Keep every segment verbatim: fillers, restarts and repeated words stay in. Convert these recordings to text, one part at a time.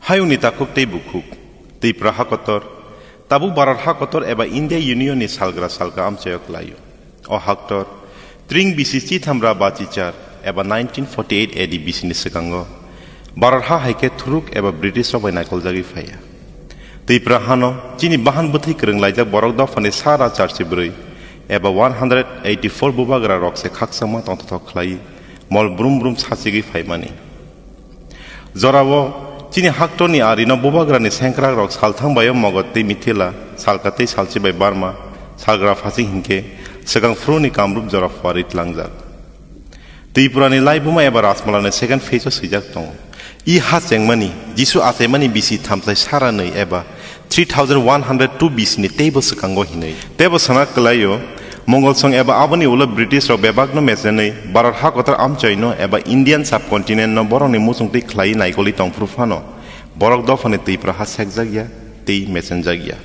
Hayungni takhuk tei bukhuk, Tripura ha kotor, tabuk Bharat ha kotor eba India Union ni salgra salka amchaio klaio. O haktor, tring bisi chitham ra bachichar eba nineteen forty-eight A D bisi ni swkango, Bharat ha hai khe thuruk eba British rok bai naikoljagwi phaiya. Tripura hano chini bahan bwthwi kwrwng laijak borok dophani sara charsi bwrwi eba one hundred eighty-four bubagra rok se khakchangma tongthok khlai mol brum brum sachigwi phaimani. Jorao chini haktorni arino bubagrani sengkrakrok salthang baio Mogot tei Mithila, salka tei salchi bai Barma, salgra phasing hinkhe swkang phuruni Kamrup jora phuarwi tlangjak. Tripurani laibuma eba Rajmalani second phase o swijak tongo. I ha chengmani, Jisu achaimani bisi thamsai saranwi eba three thousand one hundred two B C ni teibo swkango hinwi. Teibo sana kwlaio, Mongolsong eba aboni ulo British rok bebakno mechenwi Bharat ha kotor amchoino eba Indian subcontinent no borokni muchungtwi khlaiwi naikoli tongphuru phano, borok dophani Tripura ha sekjakya tei mechenjakya.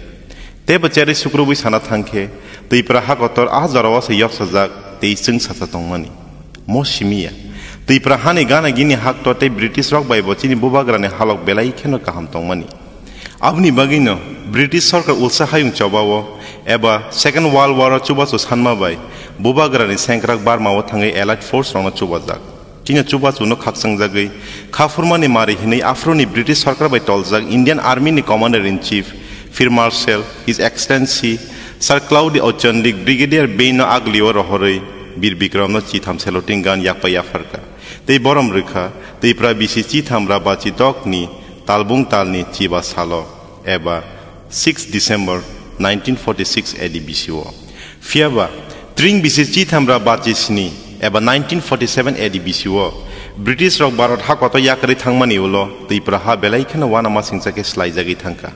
Teibo cherwi sukrubwi sana thangkhe, Tripura ha kotor a jorao se yoksajak tei chwngsacha tongmani. Mo simiya, Tripura hani gana gini haktor tei British rok bai bo chini bubagrani halok belai kheno kaham tongmani. Aboni bagwino British sorkar ulsa hayung chobao eba Second World War o chubachu sanma bai bubagrani sengkrak Barma o thangwi Allied Force rokno chubajak. Chini chubachuno khakchangjagwi khaphurmani mari hinwi aphuruni British sorkar bai toljak Indian Army ni Commander in Chief, Field Marshal, His Excellency Sir Claude Auchinleck Brigadier Bain no aglio rohorwi Bir Bikram no chitham saluting gun yakpai yapharkha. Tei borom rwkha, Tripura bisi chitham ra bachi dokni talbung talni chiba salo eba six December nineteen forty-six A D bisi o. Phiyaba, tring bisi chitham ra bachi sni eba nineteen forty-seven A D bisi o British rok Bharat ha kotor yakarwi thangmani ulo Tripura ha belai kheno uanama singcha khe slaijagwi thangkha.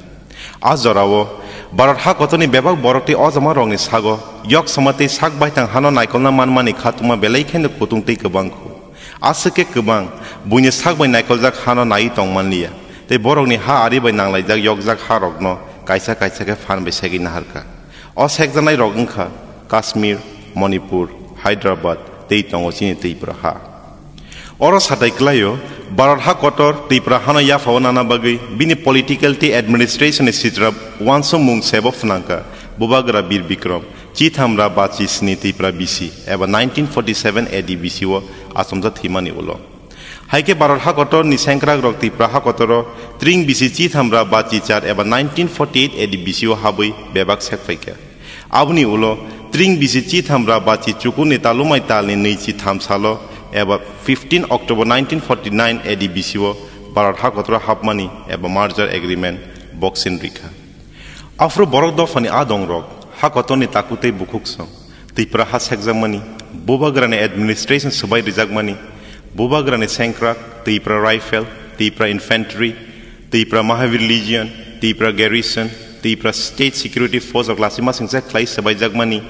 A jorao Bharat ha kotorni bebak borok tei ojama rokni sago yoksama tei sak baithang hano naikolna manmani khatungma belai kheno kutung tei kwbang khu. Aswk khe kwbang buini sak bai naikoljak hano naiwi tong manliya, tei borokni ha ari bai nanglaijak yokjak ha rokno kaisa kaisa khe phan bai segwi naharkha. O sekjaknai rok wngkha Kashmir, Manipur, Hyderabad tei tongo chini Tripura ha. Oro satai kwlaio, Bharat ha kotor Tripura hano yaphao nana bagwi bini political tei administration ni sitra uansukmung sebo phnangkha Bubagra Bir Bikram, chitham ra bachi sni Tripura bisi eba nineteen forty-seven A D bisi o achomjak thwimani ulo. Hai khe Bharat ha kotor ni sengkrak rok Tripura ha kotoro tring bisi chitham ra bachi char eba nineteen forty-eight A D bisi o habwi bebak sekphaikha. Aboni ulo tring bisi chitham ra bachi chukur ni talumai talni nwi chitham salo eba fifteen October nineteen forty-nine A D bisi o Bharat ha kotoro hapmani eba merger agreement Boxing rikha. Aphuru borok dophani adong rok ha kotorni taku tei bukhuk song Tripura ha sekjakmani, Bubagrani administration swbai rijakmani, Bubagrani sengkrak, Tripura Rifle, Tripura Infantry, Tripura Mahavir Legion, Tripura Garrison, Tripura State Security Force rok lachima singcha khlai swbaijakmani,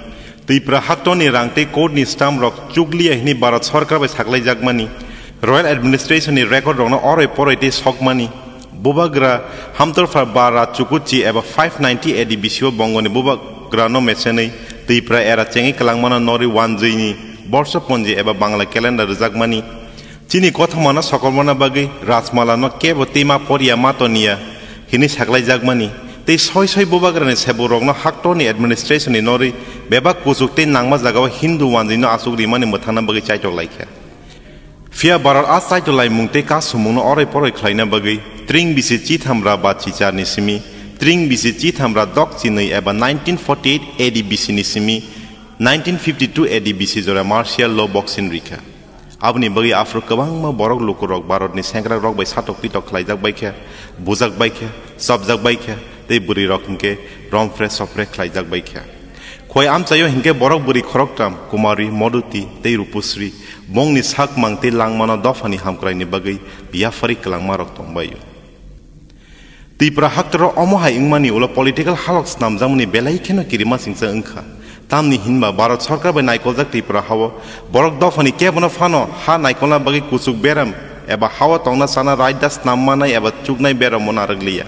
Tripura haktorni rang tei court ni stamp rok chukliya hwnwi Bharat Sarkar bai saklaijakmani, Royal Administration ni record rokno oroi poroi tei sokmani, Bubagra Hamtorpha Bara Chukuchi eba five ninety A D bisi o Bongoni Bubagrano mechenwi Tripura era chengwi kwlangmano norwi wanjwini borso ponji eba Bangla calendar rwjakmani. Chini kothomano sokolmana bagwi Rajmalano kebo twima poriya matoniya hwnwi saklaijakmani tei soi soi Bubagrani seburokno haktorni administration ni norwi bebak kuchuk tei nangma jagao Hindu wanjwino achuk rimani mwthangna bagwi chaitok laikha. Phiya Bharat a chaito laimung tei kasumungno oroi poroi khlaina bagwi tring bisi chitham ra bachi charni simi, tring bisi chitham ra dok chinwi eba nineteen forty-eight A D bisi ni simi nineteen fifty-two A D bisi jora martial law Boxing rikha. Aboni bagwi aphuru kwbangma borok lukurok Bharatni sengkrakrok bai satok pitok khlaijak baikha, bujak baikha, chopjak baikha tei bwrwirok hinkhe romphre sophre khlaijak baikha. Khoi amchaio hinkhe borok bwrwi khoroktham Kumari, Moduti tei Rupusri bongni sak mang tei langmano dophani hamkraini bagwi yapharwi kwlangmarok tongbaio. Tripura haktoro omo hai wngmani ulo political halok snamjakmani belai kheno kirima singcha wngkha. Tamni hinba Bharat Sarkar bai naikoljak Tripura hao borok dophani kebono phano ha naikolna bagwi kuchuk beram eba hao tongna chana raida snam manai eba chuknai beramo narwkliya.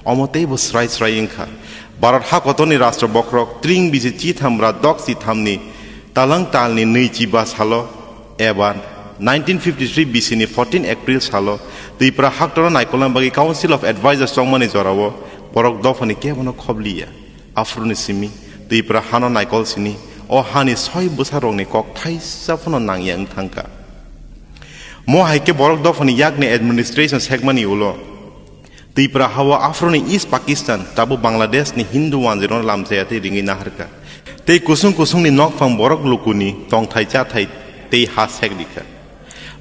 Omo teibo srai srai wngkha. Bharat ha kotorni rashtra bokhorok tring bisi chitham ra dok chithamni talang talni nwi chiba salo eba Nineteen fifty three B C ni fourteen April salo Tripura haktorno naikolna bagwi Council of Advisors chongmani jorao borok dophani kebono khobliya. Aphuruni simi Tripura hano naikol sini o hani soi bwsarokni kok thaisa phano nangya wng thangkha. Mo hai khe borok dophani yakni administration sekmani ulo Tripura hao aphuruni East Pakistan, tabuk Bangladesh ni Hindu wanjwirokno lamchaya tei ringwi naharkha. Tei kusung kusungni nokphang borok lukuni tongthai chathai tei ha sek rikha.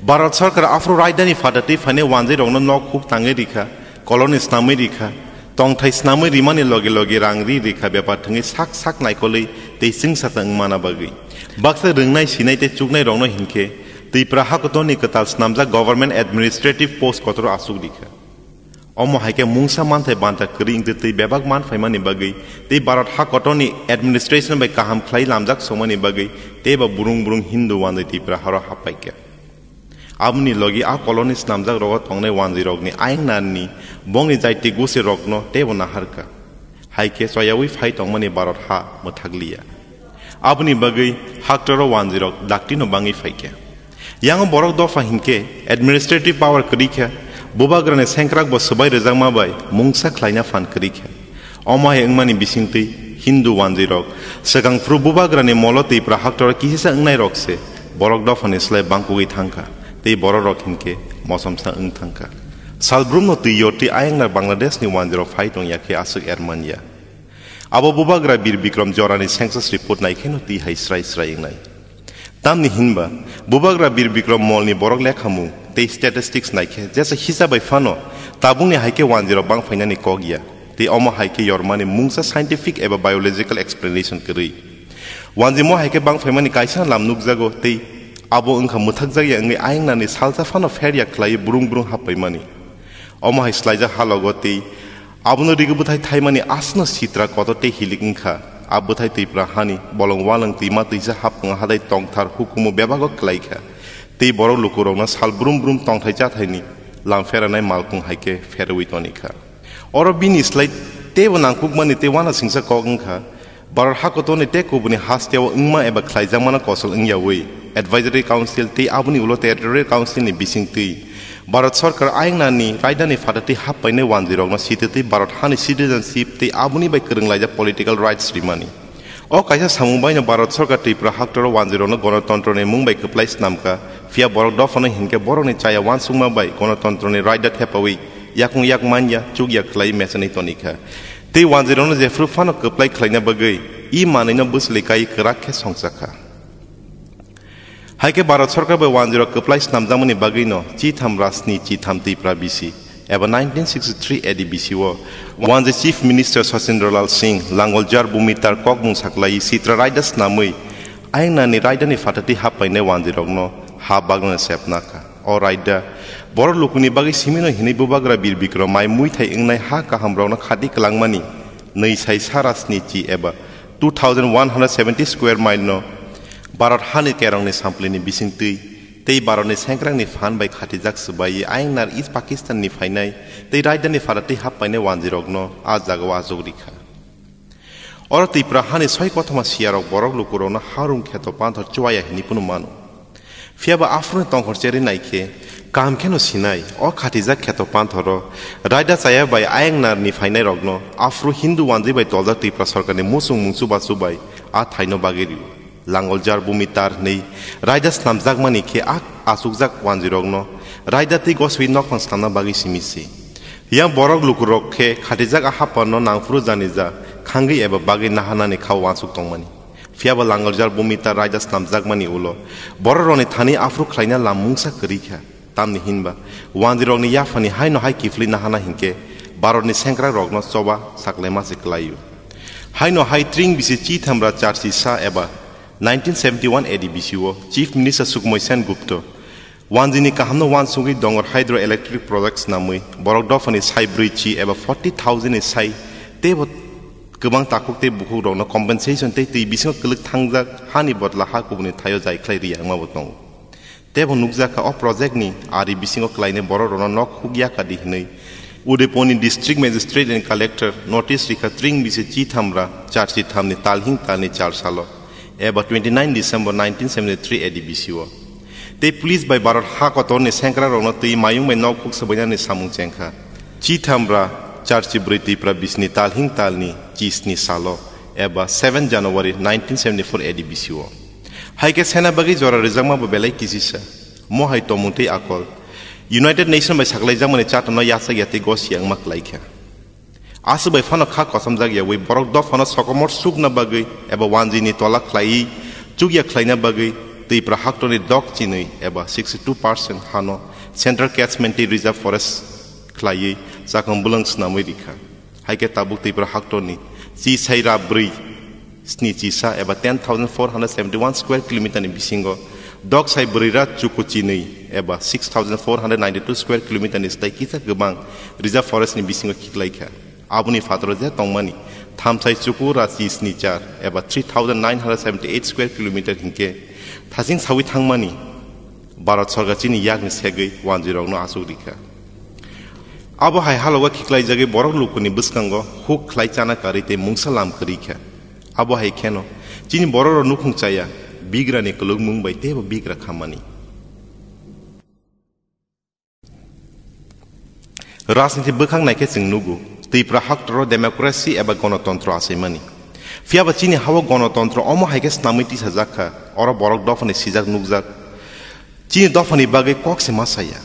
Bharat Sarkar aphuru rajdhani phatatwi phainai wanjwirokno nok huk tangwi rikha, colony snamwi rikha, tongthai snamwi rimani loge loge rang ri rikha bepar thwngwi sak sak naikolwi tei chwngsata wngmana bagwi. Baksa rwngnai sinai tei chuknairokno hinkhe Tripura hakotorni kwtal snamjak government administrative post kotoro achuk rikha. Omo hai khe mungsa manthai banta kwrwi wngtwi twi bebak man phaimani bagwi tei Bharat hakotorni administration bai kaham khlai lamjak songmani bagwi teibo burung burung Hindu wanjwi Tripura haro happaikha. Aboni logi a koloni snamjak rogo tongnai wanjwirokni ayang narni bongni jaiti gusirokno teibo naharkha. Hai khe choyaui phai tongmani Bharat ha mwthakliya. Aboni bagwi haktoro wanjwirok daktino bangwi phaikha. Yango borok dopha hinkhe administrative power kwrwi kha, bubagrani sengkrak bo swbai rwjakma bai mungsa khlaina phan kwrwi kha. Omo hai wngmani bisingtwi Hindu wanjwirok swkang phuru bubagrani molo Tripura haktoro kisisa wngnairok se borok dophani slai bangkugwi thangkha tei bororok hinkhe mosomsa wng thangkha. Salbrumno twi yortwi ayang nar Bangladeshni wanjwirok phai tongya khe aswk er manya. Abo bubagra Bir Bikram jorani census report naikheno twi hai srai srai wngnai. Tamni hinba, bubagra Bir Bikram molni borok lekhamung tei statistics naikhe jesa hisa bai phano tabukni haikhe wanjwirok bangphainani kok ya, tei omo haikhe yormani mungsa scientific eba biological explanation kwrwi. Wanjwi mo haikhe bangphaimani kaisa lam nukjago tei abo wngkha mwthakjakya wngwi ayang nani salsa phano pherya khlaiwi brung brung happaimani. Omo hai swlaijak halogo tei abono rigi bwthai thaimani aswkno sitra kotor tei hilik wngkha. A bwthai Tripura hani bolong walwng twima twisa hapung hadai tongthar hukumu bebago kwlaikha tei borok lukurokno sal brum brum tongthai chathaini lam pheranai malkung hai khe pherwi tonikha. Oro bini slai teibo nangkukmani tei uanasingcha kok wngkha. Bharat hakotorni tei kubuni hasteo wngma eba khlaijakmano kosol wngyaui Advisory Council tei aboni ulo Territorial Council ni bisingtwi Bharat Sarkar ayang nani raidani phatatwi happainai wanjwirokno sititwi Bharat hani citizenship tei aboni bai kwrwnglaijak political rights rimani. O kaisa samung baino Bharat Sarkar Tripura haktoro wanjwirokno gonotontroni mung bai kwplai snamkha, phiya borok dophano hinkhe borokni chaya uansukma bai gonotontroni raida thepaui yakung yak manya chukya khlai mechenwi tonikha. Tei wanjwirokno jephru phano kwplai khlaina bagwi i manwino bwsli kai kwrak khe songchakha. Hai khe Bharat Sarkar bai wanjwirok kwplai snamjakmani bagwino chitham rasni chitham Tripura bisi eba nineteen sixty three A D bisi o wanjwi Chief Minister Sachindralal Singh Langoljar Bhumitar kokmung saklaiwi sitra raida snamwi ayang nani raidani phatatwi happainai wanjwirokno ha bagrano sepnakha. O raida borok lukuni bagwi simino hinwi bubagra Bir Bikram mai muithai wngnai ha kahamrokno khati kwlangmani nwi sai sara sni chi eba two thousand one hundred seventy square mile no Bharat hani kerongni samplini bisingtwi tei Bharatni sengkrakni phan bai khatijak swbaiwi ayang nar East Pakistan ni phainai tei raidani pharatwi happainai wanjwirokno a jagao achuk rikha. Oro Tripura hani soi kothoma siyarok borok lukurokno harung kheto panthor chuaya hinwi phano mano. Phiya ba aphuruni tongkhor cherwi nai khe, kaham kheno sinai, o khatijak kheto panthoro raida chaya bai ayang narni phainairokno aphuru Hindu wanjwi bai toljak Tripura sorkarni muchung mung chubachu bai a thaino bagwi rio. Langoljar Bhumitar hwnwi raida snamjakmani khe a achukjak wanjwirokno raida twi goswi nokphang snamna bagwi simi se. Yang borok lukurok khe khatijak a haphano nangphuru janija khangwi eba bagwi naharnani kha uansuk tongmani. Phiya ba Langoljar Bhumitar raida snamjakmani ulo bororokni thani aphuru khlaina lam mungsa kwrwi kha. Tamni hinba wanjwirokni yaphani haino hai kiphilwi nahana hinkhe Bharatni sengkrakrokno choba saklaima se kwlaio. Haino hai tring bisi chithamra charsi sa eba nineteen seventy one A D bisi o Chief Minister Sukhmoy Sen Gupta wanjwini kahamno uansugwi Dongor Hydro Electric Project swnamwi borok dophani sai brwi chi eba forty thousand ni sai teibo kwbang takhuk tei bukhukrokno compensation tei twi bisingo kwlwk thangjak hani bodla ha kubuni thaio jai khlai riyangmabo tongo. Teibo nukjakha o project ni ari bisingo kwlainai borok rokno nok huk yakadi hinwi Udaipurni District Magistrate and Collector notice rikha tring bisi chithamra charsi thamni talhing talni char salo eba twenty nine December nineteen seventy three A D bisi o. Tei police bai Bharat ha kotorni sengkrakrokno twi mayung bai nok kuk swbainani samung chengkha. Chitham ra charchi bwrwi Tipra bisni talhing talni chisni salo eba seven January nineteen seventy-four A D bisio. Hai khe sena bagwi jora rijakma bo belai kisisa. Mo hai tomung tei akol United Nation bai saklaijakmani chatano yachak ya tei gosi ya wngma kwlaikha. Aswk bai phano kha kochomjak yaui borok dophano sokomor sukna bagwi eba wanjini tola khlaiwi chukya khlaina bagwi Tipra haktorni dok chinwi eba sixty-two percent hano Central Catchment tei Reserve Forest khlaiwi chakang bwlwng swnamwi rikha. Hai khe tabuk Tipra haktorni chi sai ra bwrwi sni chisa eba ten thousand four hundred seventy-one square kilometer ni bisingo dok sai bwrwi ra chuku chinwi eba six thousand four hundred ninety-two square kilometer ni swtai kisa kwbang Reserve Forest ni bisingo khiklaikha. Aboni phataro je tongmani thamsai chuku ra chi sni char eba three thousand nine hundred seventy-eight square kilometer hinkhe thaching sawi thangmani Bharat Sarkar chini yakni segwi wanjwirokno achuk rikha. Abo hai halogo khiklaijagwi borok lukuni bwskango huk khlai chana karwi tei mungsa lam kwrwi kha. Abo hai kheno chini bororok nukhung chaya bigrani kwlwkmung bai teibo bigra khammani. Rajniti bwkhak naikhe chwng nugo, Tipra haktoro democracy eba gonotontro achaimani. Phiyaba chini hao gonotontro omo hai khe snamwi tisajak kha, oro borok dophani sijak nukjak. Chini dophani bagwi kok se ma saya.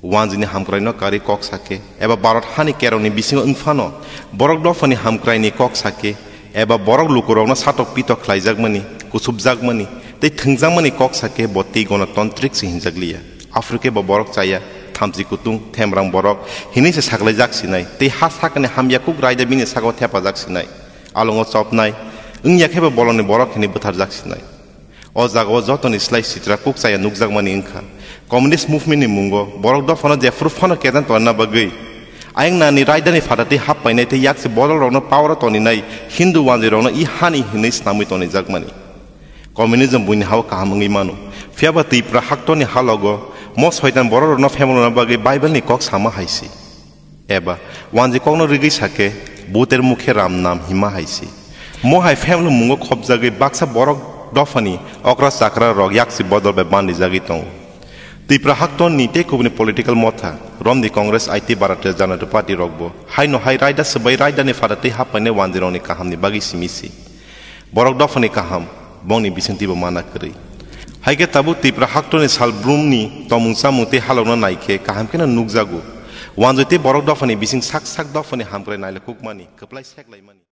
Wanjini hamkraino karwi kok sakhe, eba Bharat hani kerongni bisingo wngphano borok dophani hamkraini kok sakhe, eba borok lukurokno satok pitok khlaijakmani, kusupjakmani tei thwngjakmani kok sakhe bo tei gonotontrik se hinjakliya. Aphuru khe bo borok chaya, thamchi kutung, themrang borok hinwi se saklaijak sinai tei ha sakani hamya kuk raida bini sakao thepajak sinai. Alongo chopnai wngya khe bo bolongni borok hinwi bwtharjak sinai. O jagao jotoni slai sitra kuk chaya nukjakmani wngkha. Communist movement ni mungo borok dophano jephuru phano kedan tonna bagwi ayang nani raidani phatatwi hap painai tei yakse bodolrokno power o toninai Hindu wanjwirokno i hani hinwi snamwi tonijakmani. Communism buini hao kaham wngwi mano. Phiyaba Tipra haktorni halogo mo soitan bororokno phemlona bagwi Bible ni kok sama hai se. Eba wanji kokno rigwi sakhe, buter mukhe ram nam hima hai se. Mo hai family mungo khopjagwi baksa borok dophani okra chakra rok yaksi bodol bai bandijagwi tongo. Tipra haktorni tei kubuni political motha, romni Congress I T Bharatiya Janata Party rokbo haino hai raida swbai raidani phatatwi haphainai wanjirokni kahamni bagwi simi se. Borok dophani kaham, bongni bisingtwibo mana kwrwi. Hai khe tabuk Tipra haktorni sal brumni tomung chamung tei halokno nai khe kaham kheno nukjago. Wanjwi tei borok dophani bising sak sak dophani hamkrai nailekukmani, kwplai seklaimani.